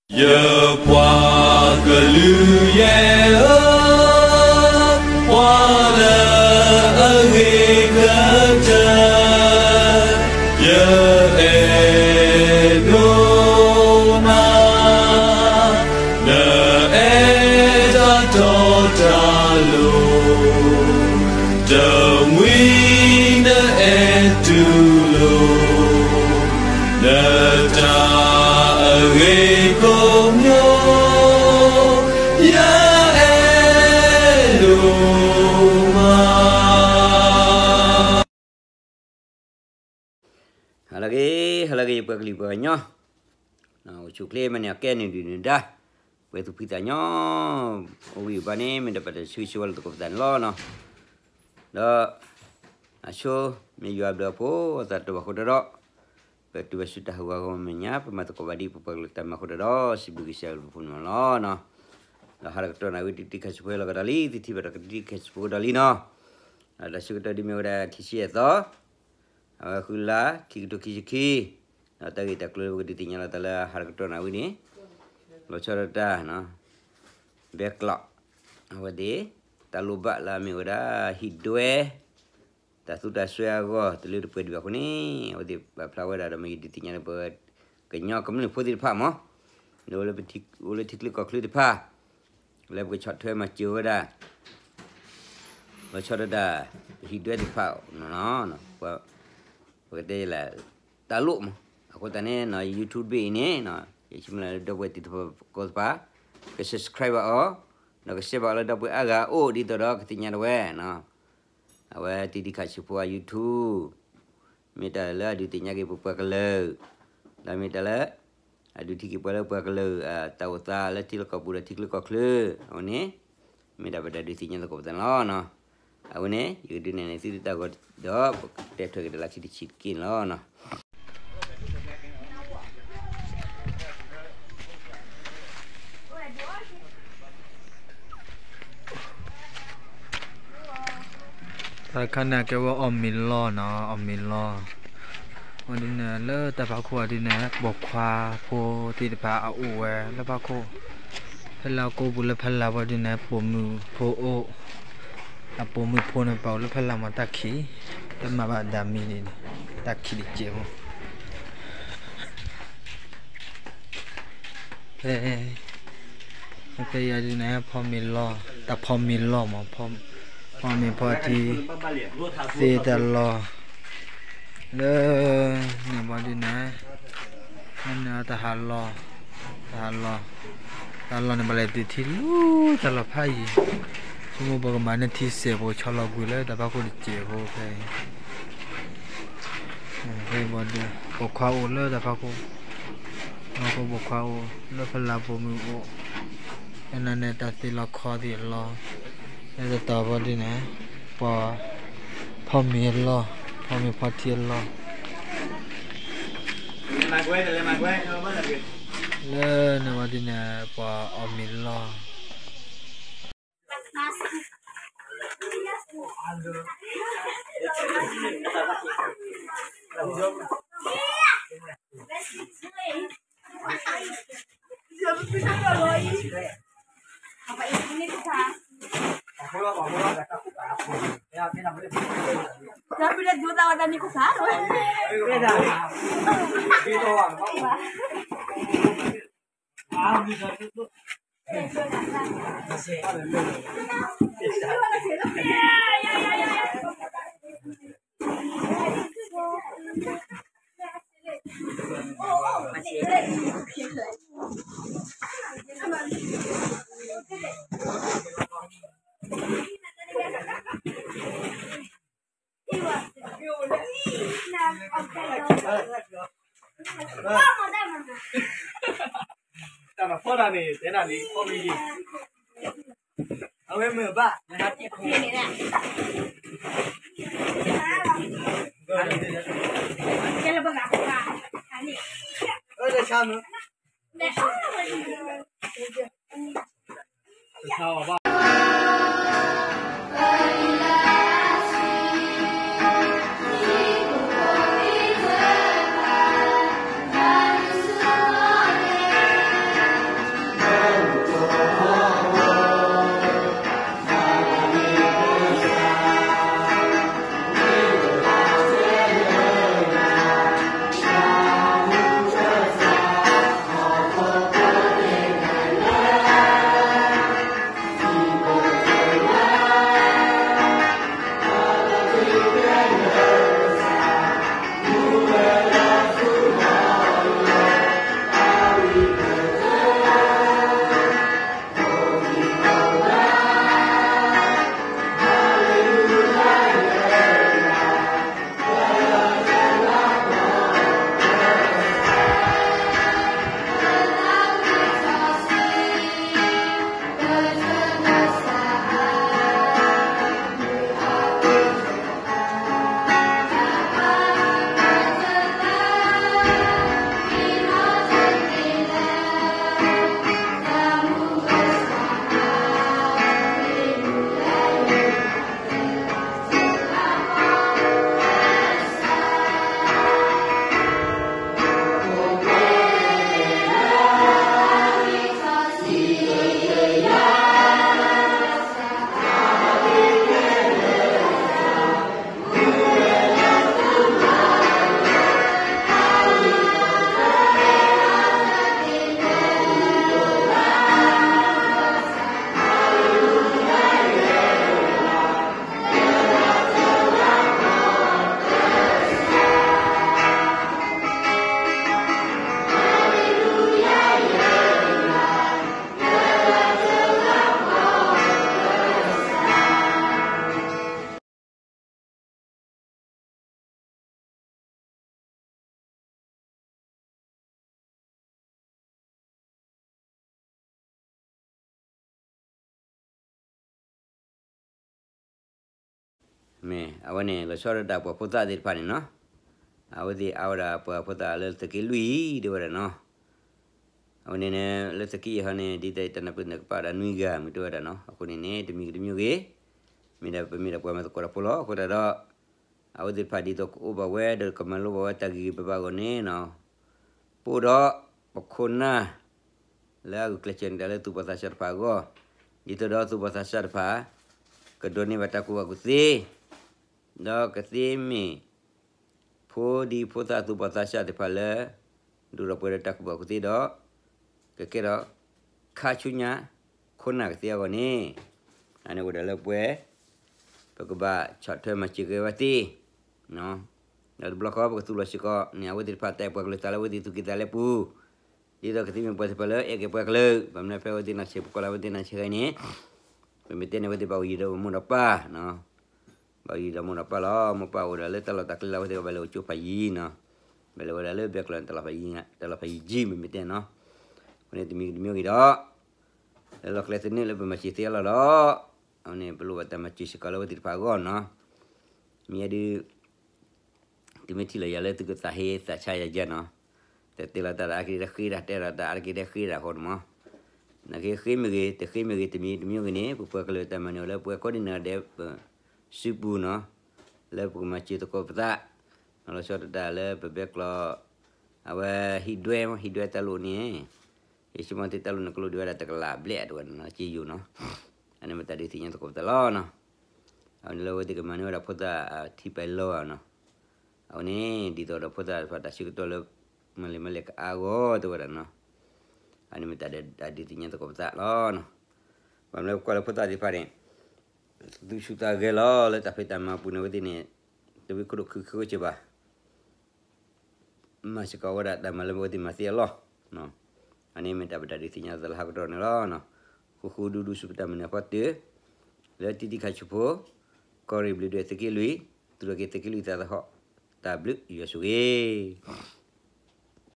ယပှၤကလုာ်ယဲၢ်ဧၢ, ပှၤလၢအဂ့ၤကတၢၢ်, ယအဲၣ်ဒိးနၤ, နအဲၣ်တၢ်တီတၢ်လိၤ, တမှံၤနအဲၣ်တူၢ်လိာ် နတၢ်အဂ့ၤကိးမံၤ, ယအဲၣ်ဒိးမး. ဟါလၢအဂ့ၤ, ဟါလၢအဂ့ၤ ပှၤကလုာ်ပှၤကညီ, အိၣ်ဆူၣ်အိၣ်ချ့ မၤန့ၢ်အီၣ်ကဲနုာ်ဒုၣ်နုာ်ဒါ, ပှဲၤသူၣ်ဖှံသးညီ, အိၣ်ဂံၢ်အိၣ်ဘါန့ၣ် မ့ၢ်ဒၣ်ပတၢ်ဆၢဂ့ၤဆၢဝါလၢသကိးပသးန့ၣ်လီၤ. ဒီး အဆိ မ့ၢ်ယွၤဘျုးအဖှိၣ် အသးတဘၣ်အဃိဒီး ပတုၤဘၣ်ဆူတၢ်ဟးဂီၤအဂီၢ်မဲာ်ညါ ပမၤသကိးဘၣ်ဒ်ပပှၤကလုာ်တၢ်မၤအဃိဒီး စံးဘျုးကစၢ်ယွၤအဘျုးအဖှိၣ်န့ၣ်လီၤ. ဒီးဟါလီၤကတီၢ်နၣ်ရံၣ် တံၤတံၤခါဆူဖိလီၤကဒီးလံ, သုထံၣ်ဘၣ်ဒီးကတံၤတံၤခါဆူဖိကဒီးလံနီၤ. ဒီးတၢ်ဆၢကတီၢ်ဒ်မ့ၢ်ဝဲဒၣ်ခံဆံယဲၢ်သီ, အဝဲဃုလါ ခံကထိခံဆံခံ, ဒီးတၢ်ဂ့ၢ်တၢ်ကျိၤလၢပကဒုးသ့ၣ်ညါလီၤသးလၢဟါလီၤကတီၢ်နၣ်ရံၣ်န့ၣ် လီၤဆီဒၣ်တၢ် ဘဲကျိး အဝဲသ့ၣ် တၢ်လိၣ်ဘၣ်လၢအမ့ၢ်ဝဲဒၣ် ဟံၣ်ဒွဲ တၢ်သူတၢ်စွဲအဂီၢ် တလၢတပှဲၤဒံးဘၣ်အဃိန့ၣ် အဝဲသ့ၣ်ပာ်ဖျါဝဲဒၣ်ဒီး မ့ၢ်ယဒုးသ့ၣ်ညါလၢပ ကညီကမျၢၢ်ဖိသ့ၣ်တဖၣ်မး လၢအိၣ်လၢထံချၢကီၢ်ချၢတဖၣ် လၢပကဆီၣ်ထွဲမၤစၢၤဝဲဒၣ် လီၤဆီဒၣ်တၢ် ပဟံၣ်ဒွဲသ့ၣ်တဖၣ် ပကတဲလၢ တၢ်လိၣ်မး အဃိသတးန့ၣ် YouTube အံၤန့ၣ် ယဆိကမိၣ်လၢဒီပုၢ်ဝဲၢ်တံၤသကိးသ့ၣ်တဖၣ် က subscribe ဘၣ်အီၤ ဒီးက share ဘၣ်အီၤလၢဒီပုၢ်ဝဲၢ်အါဂၤအအိၣ် ဒ်သိးဒီးကသ့ၣ်ညါတဝဲ အဝဲတံၤတံၤခါဆူဖိအ YouTube မ့ၢ်တၢ်လၢအဒုးသ့ၣ်ညါက့ၤပပှၤကလုာ် ဒီးမ့ၢ်တၢ်လၢ အဒုးထံၣ်က့ၤပှၤလၢပှၤကလုာ် တၢ်အိၣ်သးလၢထံလီၢ်ကီၢ်ပူၤဒီးထံချၢကီၢ်ချၢ အဝဲန့ၣ် မ့ၢ်ဒၣ်ပတၢ်ဒုးသ့ၣ်ညါသကိးပသးန့ၣ်လီၤ. အဝဲန့ၣ် ယကဒုးနဲၣ်န့ၢ်သုတၢ်ဂီၤဒီး ပကတဲထွဲက့ၤတၢ်လၢခံတဆံးတက့ၢ်န့ၣ်လီၤ. တၢ်တခါန့ၣ်ကဲဝဲအီၣ်မ့ၤလီၢ်နီၤ အီၣ်မ့ၤလီၢ် ဝဲဒ်န့ၣ် လၢတၢ်ဖးခိၣ်အဒ်န့ၣ် ပိာ်ခွါဖိသ့ၣ်တဖၣ်အအိၣ်ဝဲလၢဖးခိၣ် ဖဲလၢအကိးပူၤလၢဖးလၢ်ဝဲဒ်န့ၣ် ပိာ်မုၣ်ဖိအိၣ် အပိာ်မုၣ်ဖိန့ၣ် ပာ်အိၣ်လၢဖးလၢ်မးတၢ်ခံး တမၤဘၣ်ဒၣ်မံၤန့ၣ် တၢ်ခံးတစဲးဖိ ဖဲ ဖဲယၤဒ်န့ၣ် ဖီမ့ၤလီၢ် တၢ်ဖီမ့ၤလီၢ်မး ဖီမ့ၤဖီထံ သ့တၢ်လီၢ် လၢ န့ၣ်ဘၣ်ဒ်န့ၣ် လၢန့ၣ်တၢ်ဟးလီၢ် တၢ်ဟးလီၢ် တၢ်လီၢ်န့ၣ် ဘၣ်လဲၤတုၤထံလူၤတၢ်လီၢ်ဖးယံၤ ဆိကမိၣ်ပကမၤန့ၢ်ထံစဲး ပကဆီလီၤကွံာ်လၢတၢ်ဖးခိၣ်တစဲးဖိဖဲ ဖဲဘၣ်ဒီး ပိာ်ခွါအိၣ်လၢတၢ်ဖးခိၣ် ဖးခိၣ်ပိာ်ခွါအိၣ် လၢဖးလၢ်ပိာ်မုၣ်အိၣ် ဖဲန့ၣ်န့ၣ် တၢ်သ့ၣ်လီၤခီသ့ၣ်လီၤ လၢတတီၤဘၣ်ဒ်န့ၣ် ပှၤ ဖီမ့ၤအလီၢ် ဖီမ့ၤဖီထံအလီၢ် လၢန့ၣ်ဘၣ်ဒ်န့ၣ် ပှၤအီၣ်မ့ၤလီၢ် တၢ်ဖီတၢ်န့ၣ် တဲနၤန့ၣ် ဖီမ့ၤယံၤ အဝဲမ့ၢ်ဘၣ် အဝဲတဆါမ့ၢ် တဆါအီၤဘၣ် မ့ၢ်အဝဲန့ၣ် လီၤဆီဒၣ်တၢ်ပှၤဖိသၣ်သ့ၣ်တဖၣ်န့ၣ်နီၤ, အဝဲသ့ၣ်အါဝဲဒၣ်ပှၤဖိသၣ်လၢသုးက့လွံၢ်အံၤ တဲဝဲဒၣ်နီၤ. အဝဲန့ၣ်န့ၣ် လၢသုးက့ယဲၢ်ဟီန့ၣ် ဒ်သိးတၢ်နၢ်ပၢၢ်နၢ်ကပၤဒၣ်နွံဂၤ မ့ၢ်တဲဝဲဒၣ်နီၤ. အဃိန့ၣ်န့ၣ် တမံၤတမံၤဂ့ၤ မ့ၢ်ဒၣ်ပမ့ၢ်ဒၣ်ပှၤမၤသကိးတၢ်ဖိလီၤ. အဃိသတးဒီး အဝဲသ့ၣ်တဖၣ်ဒ်သိးကအိၣ်ဘၣ်ဝဲ ဒီးကမၤလိဘၣ်ဝဲတၢ်ဂ့ၢ်ဂ့ၤဘၣ်ဘၣ်အဂီၢ်န့ၣ်နီၤ, ပအိၣ်ဒီးပခိၣ်နၢ် လၢအဂုာ်ကျဲးစၢးန့ၢ်တၢ်လၢသူၣ်ဘီၣ်သးစၢ်တဖၣ်အဂီၢ်, ဒ်သိးဒီးသူၣ်ဘီၣ်သးစၢ်တဖၣ် ကဒိးန့ၢ်ဘၣ်တၢ်ကူၣ်ဘၣ်ကူၣ်သ့, ဒီးကသ့မ့ၢ် ဖိဒံဖိသၣ်သူၣ်ဘီၣ်သးစၢ်သ့ၣ်တဖၣ်လၢ ဒိၣ်ထီၣ်ပှဲၤဒီးတၢ်ကူၣ်ဘၣ်ကူၣ်သ့ဒီး ကကဲထီၣ် ခါဆူညါ ခိၣ်နၢ်ကသ့အဂီၢ်န့ၣ်, အန့ၣ်အိၣ်ဒၣ်လၢပှဲၤ ပကဘၣ်ဆီၣ်ထွဲမၤစၢၤက့ၤဝဲသ့ၣ် ဒီးတဘျီဃီပကသူၣ်လီၤစ့ၢ်ကီးန့ၣ် အဝဲသ့ၣ်တဖၣ်တၢ်အဲၣ်ပှၤကလုာ်သးလၢအဝဲသ့ၣ်သူၣ်ကံၢ်သးလဲပူၤ, ဒ်သိးကသ့မ့ၢ်ပှၤသ့ၣ်တဖၣ်လၢအဲၣ်က့ၤပှၤကလုာ်, ဘၣ်မနုၤဖဲအဝဲသ့ၣ်နီၢ်ဆံး ပကိးလၢအဝဲသ့ၣ်နီၢ်ဆံးခဲအံၤန့ၣ်, ပမ့ၢ်တဲန့ၣ် အဝဲသ့ၣ်ဘၣ်အိၣ်ယံၤဒီးမိၢ်ဒီးပၢ်, ဘၣ်အိၣ်ယံၤဒီးမိၢ်ဒီးပၢ်လီၤ. မိၢ်ပၢ်အိၣ်ဒၣ်လၢတၢ်လီၢ်တၢ်ကျဲလၢအဝဲသ့ၣ်ကဘၣ်လဲၤအိၣ်ကၠိဖးယံၤနီၤ, ဘၣ်လဲၤဝဲဒၣ်လၢဘဲကျီၢ် တၢ်လီၢ်ဖးယံၤ တၢ်လီၢ်ဖးယံၤကံ ပမ့ၢ်တဲနီၤ, အဃိန့ၣ်တမံၤတမံၤဂ့ၤဒီး လၢလီၢ်ကျဲသနၢၣ်လၢပမၤစၢၤသ့အလီၢ်ဒီး အဝဲန့ၣ် ပလိၣ်ဘၣ်တၢ်မၤစၢၤစ့ၢ်ကီးလၢအဝဲသ့ၣ်တဖၣ်အဂီၢ်နီၤ. မ့ၢ်ယဲဒုး သုမ့ၢ်ထံၣ်လိာ်ယၤလၢသုကသးဟ့သးဆါယၤယဲနီၤ, တတဲလီၤတၢ်ဒီးအါတက့ၢ်တဃ့တၢ် တဲလီၤတၢ်အါတက့ၢ်တဃ့တၢ်အဃိန့ၣ်မး, နာ်က့ဃ့မ့ၢ်ဂ့ၤ တဃ့မ့ၢ်ဂ့ၤ တမံၤတမံၤဂ့ၤန့ၣ် ပပှၤကလုာ်တၢ်မၤနၢၤအီၤလၢပဝဲကိးဒံနီၢ်ဂၤဒဲး ပစုပူၤနီၤ, လၢပကမၤစၢၤသကိးပသး, လီၤဆီဒၣ်တၢ်လၢပဘဲကျီၢ် အဝဲဟံၣ်ဒွဲ ဟံၣ်ဒွဲတၢ်လိၣ်န့ၣ် ယဆိကမိၣ်သုတၢ်လိၣ်န့ၣ်ကလိၣ်ဒံးဝဲဒၣ်တကလးဘျဲၣ်တဲဝဲဒၣ်နီၤ က့ယိၤနီၤ, အန့ၣ်မ့ၢ်တၢ်ဒုးသ့ၣ်ညါသကိးပသးလီၤနီၤ. အဝဲန့ၣ်လၢအဝဲသ့ၣ်ကမၤန့ၢ်ဝဲဒၣ်ဖိသၣ်ထံပာ်လီၤနီၤ, အဝဲန့ၣ် ဒ်သိးဒီးဖိသၣ်တဖၣ်တၢ်ဆၢကတီၢ်လၢ မၤလဲၤမၤလဲၤကအါဂီၢ်တဲဝဲဒၣ်နီၤ, အန့ၣ်မ့ၢ်တၢ်ဒုးသ့ၣ်ညါသကိးပသးလီၤနီၤ. ဘၣ်မနုၤပကွၢ်လၢဖိသၣ်သ့ၣ်တဖၣ်န့ၣ် သူၣ်ဆူၣ်သးဂဲၤလီၤလၢတၢ်ဖံးတၢ်မၤပူၤန့ၣ် အဝဲသ့ၣ်န့ၣ် တဝံခိၣ်ဒိၣ်ခုခဲကဲဘၣ် မၤစ့ၢ်ကီးဝဲဒၣ်တၢ်မၤလၢအဝဲသ့ၣ်မၤသ့အလီၢ်, အန့ၣ်မ့ၢ်တၢ်ပတၢ်ဒုးသ့ၣ်ညါသးလၢဟးကတီၢ်န့ၣ်လီၤ. ဃူဃူဒူဒူဆူပတၢ်မၤနၢၤအဖီတၢၢ်, လၢတံတံခါဆူဖိ, ကီၢ်ရ့ၣ်ဘျုးဒွဲၣ်သုးက့လွံၢ်, သူၣ်ထီၣ်က့ၤသုးက့လွံၢ်သးသဟီၣ်, တၢ်ဘျုးယွၤဆိၣ်ဂ့ၤ